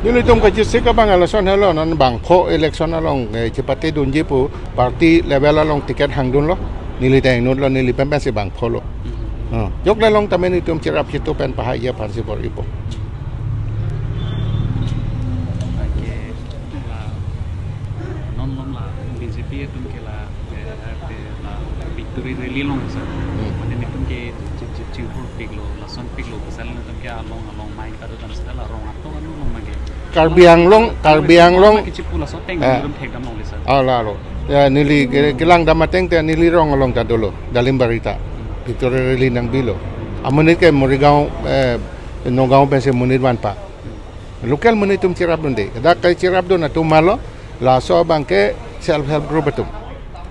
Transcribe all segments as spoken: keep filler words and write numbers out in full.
Nelitum kachesik abang lason helo, non bangpho election along, eh, chepate dunji pu party level along ticket hangdunlo. Neli ta inutlo, neli pen pensi bangpholo. Hmm. Oh, jokle long tame nelitum cherap chitu pen pahai ya aphansi bor-ipo. Okay. La, non non la B J P atum ke la, eh, eh, la victory rally long sir. Hmm. Mane nelitum ke chi-, chi-, chihurpiklo, lasonpiklo, pasal nelitum ke along along mai kado dan sir la rong ato anu long mage. Karbi Anglong, Karbi Anglong. Kichipu laso ateng Eh. nelitum thekdam longle sir. Ah, lalo. Ya, neli ke-, kelang dam ateng te neli rong along ta dolo, Dalimbari ta. Victory rally nangbilo. Amonit ke Morigaon, eh, Nagaon pensi monit vanpa. Local monit atum cherapdunde. Dak kai cherapdun atum malo, laso abang ke self help group atum.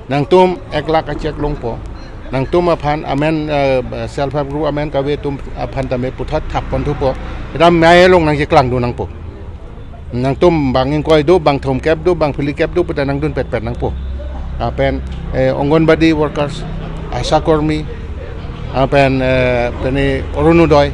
Nangtum ek lakh achek longpo. Nangtum aphan amen, eh, self help group amen kave atum aphan tame puthot thap ponthupo. Kedam mai along nangcheklangdun nangpo. Nangtum bang ingkoi do, bang thomkep do, bang phlikep do, puta nangdun petpet nangpo. Lapen, eh, Anganwadi workers, ASHA kormi, lapen, eh, pene Orunodoi,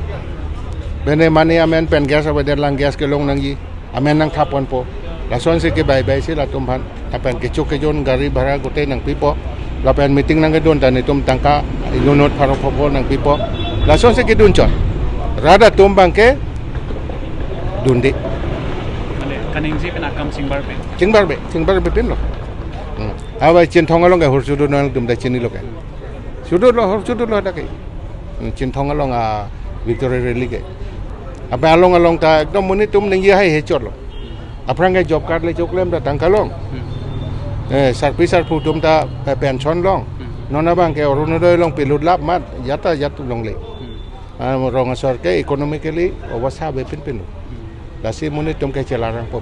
pene mane amen pen gas avedet lang gas kelong nangji, amen nangthap ponpo. Lasonsi kebaibai si latum aphan, lapen kechok kejun gari bhara gotei nangpipo. Lapen meeting nangkedun ta nelitum tangka inut pharo phobor nangpipo. Lasonsi kedun chot. Rat atum abang ke dunde. Mane, kaningje pen akam chingbarbe. Chingbarbe, chingbarbe pinlo. Hmm. Abai Chinthong along ke hur chudunlo, nangtum ta chinilo ke. Chudunlo, hur chudunlo dak ke. Hmm, Chinthong along a victory rally ke. Apa along along ta ekdom monit atum ningje hai hechotlo. Aphrang ke job card le choklem ta tangka long. Hmm. Eh, sarpi sarpo atum ta, eh, pension long. Hmm. Non abang ke Orunodoi long pilut lap mat, jat ta jat longle. Hmm. Ah, rong asor ke economically obostha ave pinpinlo. Hmm. Lasi monit atum ke chelarang pop.